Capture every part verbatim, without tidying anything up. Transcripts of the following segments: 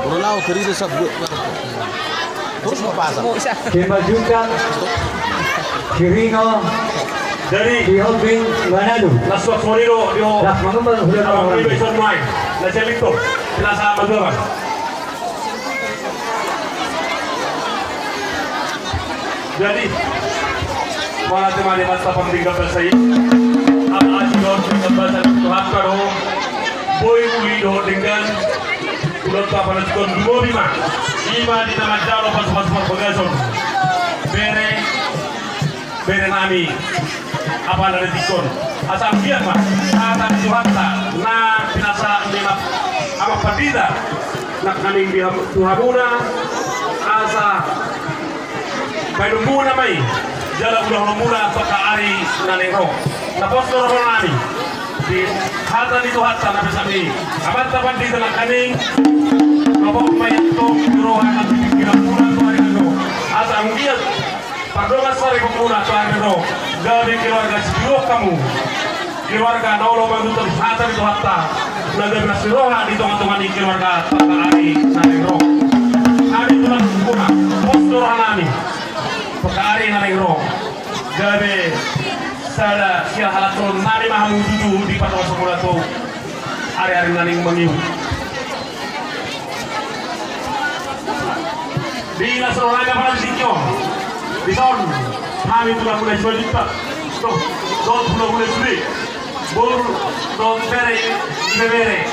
Olo lao, kiri desa buat. Terus mau pasang. Kembajukan. Kiringo. Jadi, di Holding Manado. Las suas morido, di ho. Las mangembang, hulan. Abang mangembang. Ibe son mai. Las elito. Las apa tuh, Bang? Jadi, mauliate ma di Amanta Pardenggan Basa i. Ala asi dohot pardenggan basa ni Tuhanta do boi uli dohot denggan. Ulaon ta panasikon lumobi ma. Ima di na manjalo pasupasu parbagason. Bere, bere nami. Apala di tingki on. Asa anggiat ma hata ni Tuhanta na pinasahat ni Amang Pandita nangkaning di ham-, tu hamuna, asa baen umbuna ma i jala ulaonmuna tu angka ari na naeng ro. Na pos do rohanami di hata ni Tuhanta na pinasahat ni Amanta Pandita nangkaning ro, pos ma i antong di roha nang di pingkiranmuna tu ari na naeng ro. Asa anggiat pardongan saripeonmuna tu ari na naeng ro, gabe keluarga siduahon hamu. Keluarga na olo manuturi hata ni Tuhanta, na gabe las ni roha di tongatonga ni keluarga tu angka ari na naeng ro. Hami tulang Muna, pos do rohanami tu angka ari na naeng ro, gabe sada sihaholongan nami ma hamu tutu di pardonganmuna tu ari-ari na naeng mangihut. Di las roha nami apala di tingki on. Dison hami tulang Muna Simanjuntak. Dohot tulang Muna sude. Boru dohot bere, ibebere.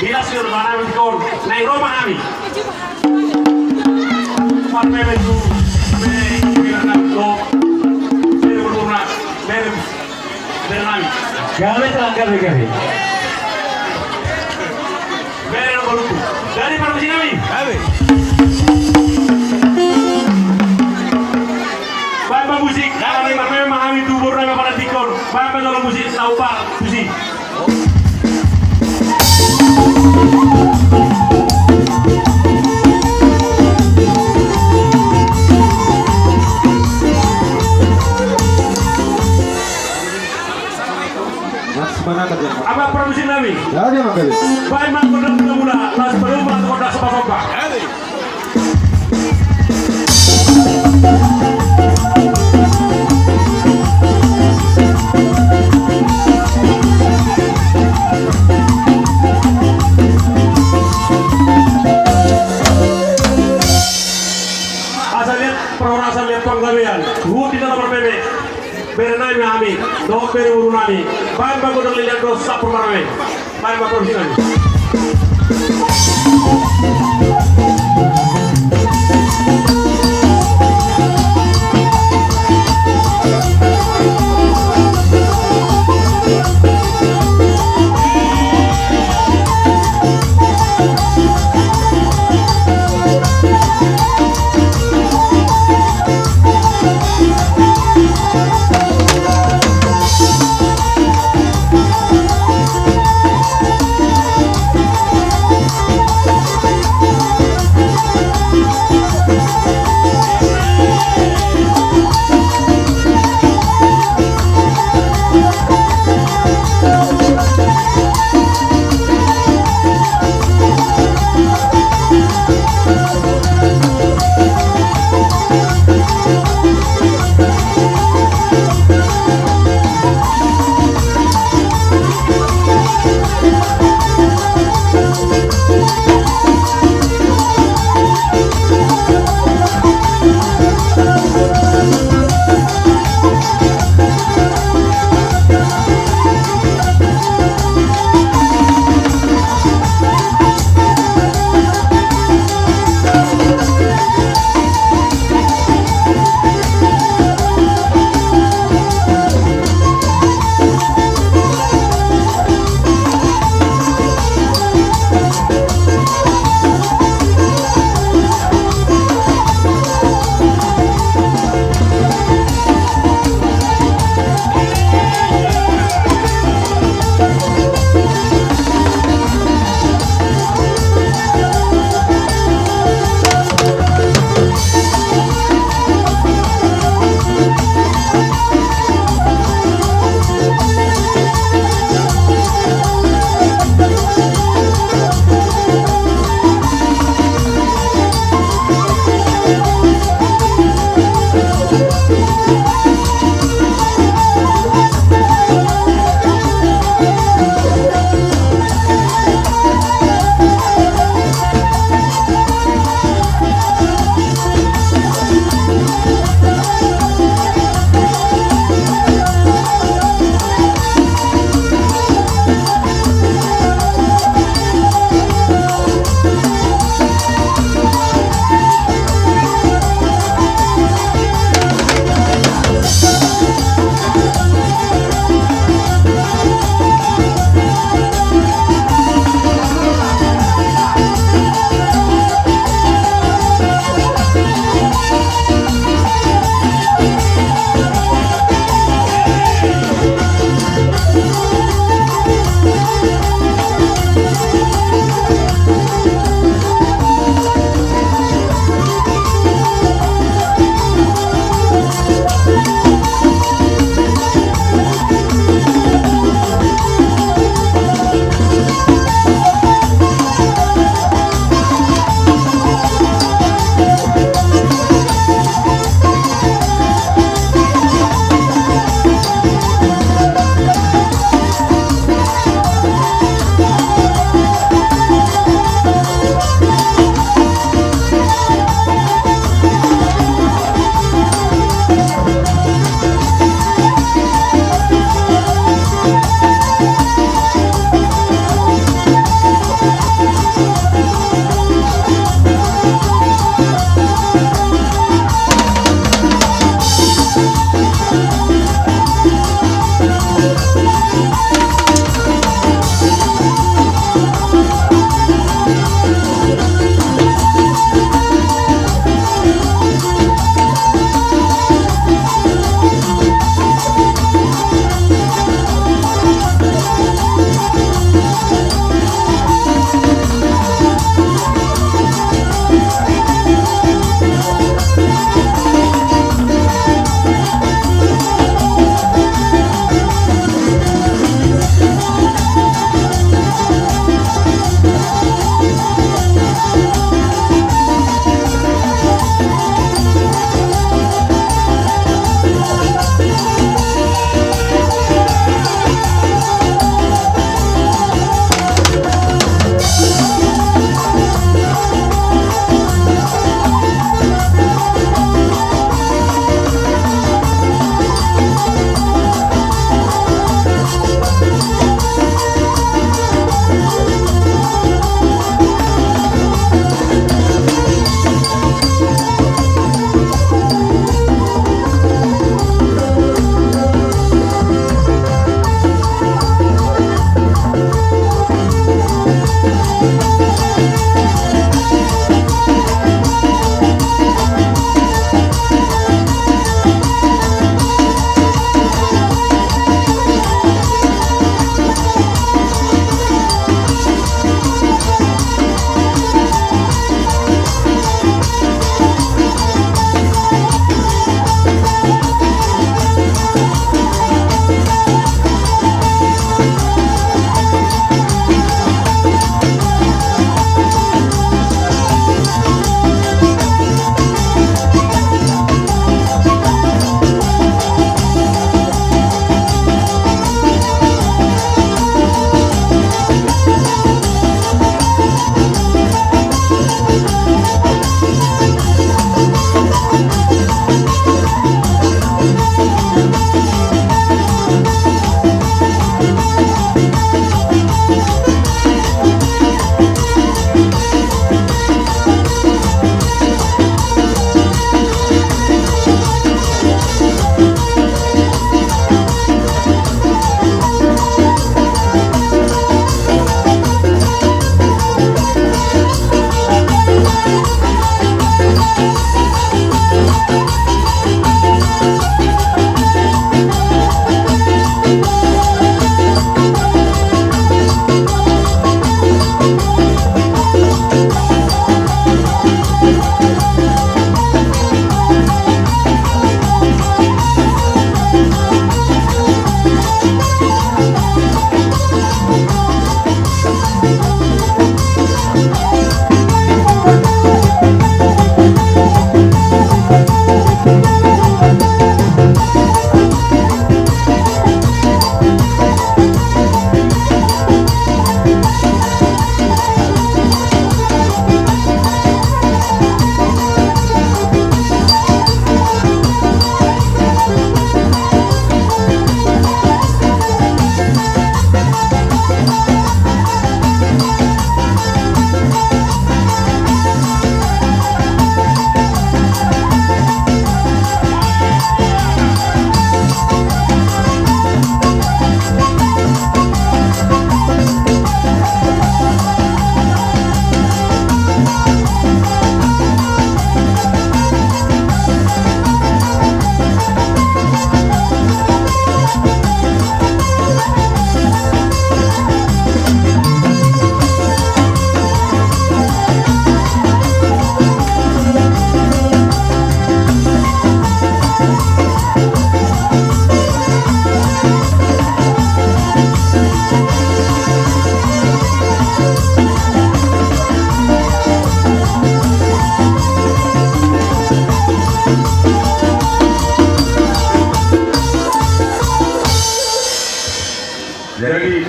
Di las roha nami di tingki on. Naeng ro ma hami. Marmeme tu bere, ibebere nami, dohot bere boru na, bere. Bere nami. Gabe, Tulang, gabe, gabe. Bere na boruku. Jadi parmusik nami. Gabe. Baen ma musik, ala ni marmeme ma hami tu boru nami apala di tingki on. Baen ma tolong musik na upa, musik. Amang parmusik nami. Baen ma gondang mula-mula, las palumbang gondang somba-somba. Asa liat parhorasan, liat panggabean. Huhut di tano marmeme. Bere nami ma hami, dohot bere boru nami. Baen ma gondang lilian dohot sampur marmeme. Baen ma parmusik nami.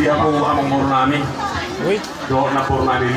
Amang boru nami. Ui. Dohot namboru nami.